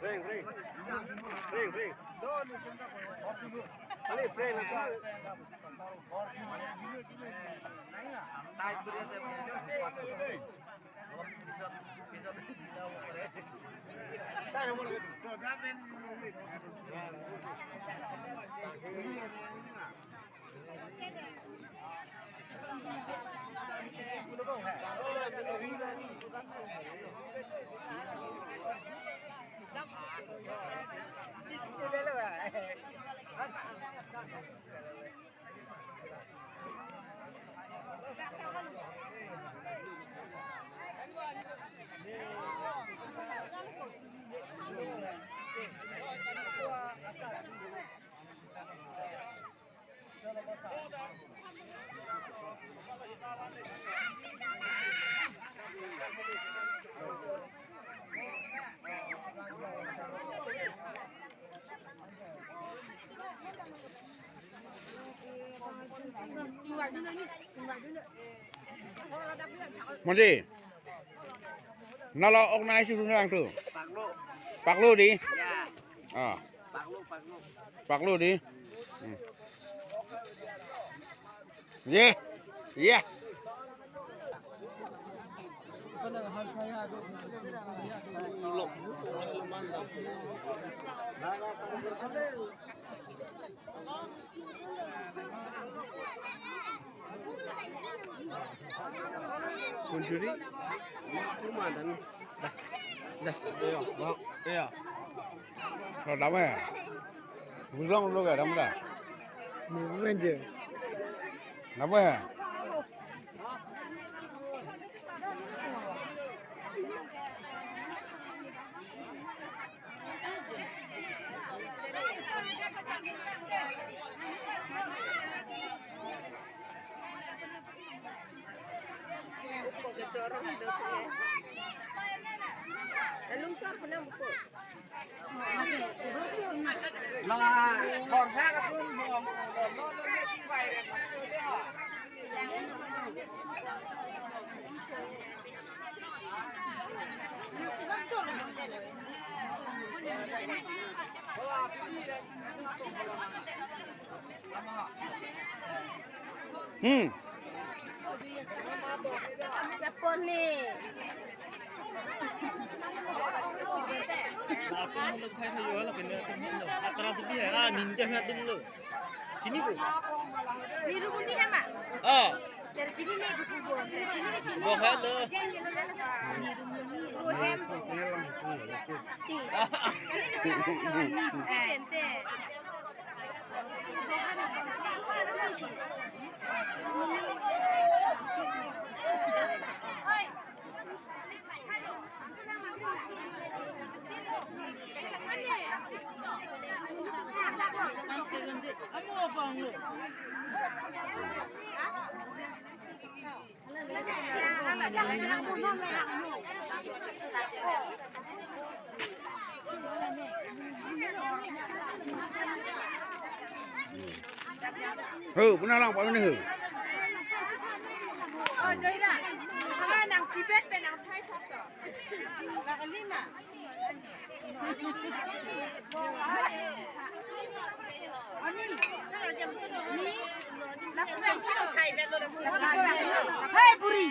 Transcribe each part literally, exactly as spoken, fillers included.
Ring, ring. Ring, ring. Ring, ring. Monji, nalo organize tu nang tu. Paklo. Paklo di. Ya. Ah. Paklo, paklo. Paklo di. Hmm. Ye. Ye. Kuncuri. Kumandan. Dah. Dah. Iyo, bang. Iyo. Lo dam ya? Gulong lo ga dam da? Ni bu menje. Dam ya? Hmm. Yapon ni. Latum lo khai thayo la pene atum lo. Atra tu bi ha, ah, ninte ha atum lo. Kini bu? Niru muni hema. Ah. Dari sini ni buku bu. Dari sini ni sini. Bo hello. Niru muni. Bu hem. Ente. Ho, puna lang, puna ho. Oh, Joy da. Ah, nang Tibet pen nang Thai photo. Nang lima. Hey, buri.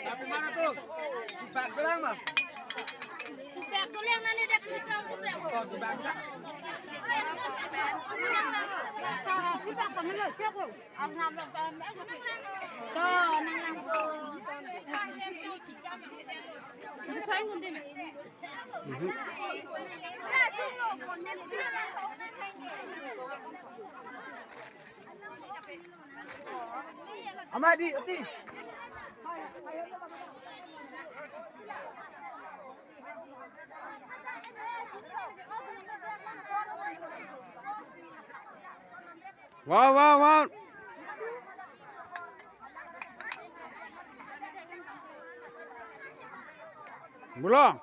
Satu mana tuh? Sibak doang, Bang. Sibak doang, nani dak sibak, sibak. Oh, sibak. Ama di, ati. Wow, wow, wow. Bulong.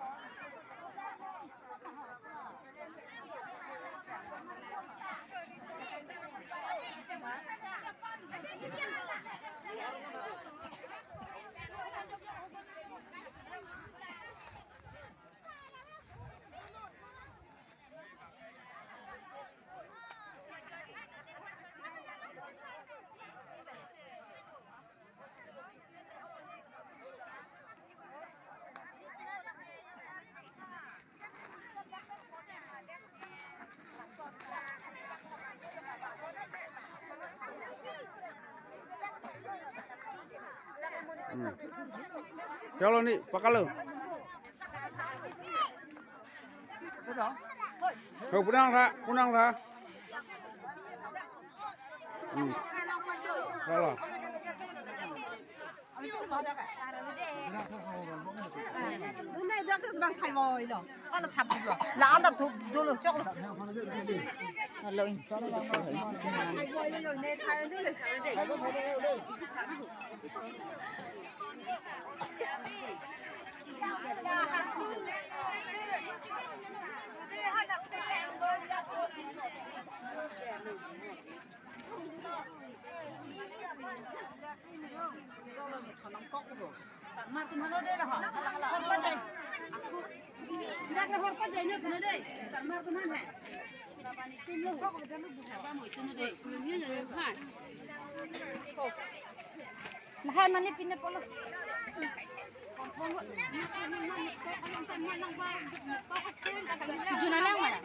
Hmm. Chalo ni, pakalo. Ho, punang tha, punang tha. Hmm. Chalo. Bunai dak tu bang khai moi lo. Kalau thap dulu. La anda tu dulu chok lo. Kalau ini. Khai moi lo ne khai dulu. Lahai mane pine polo. Juna lang mana?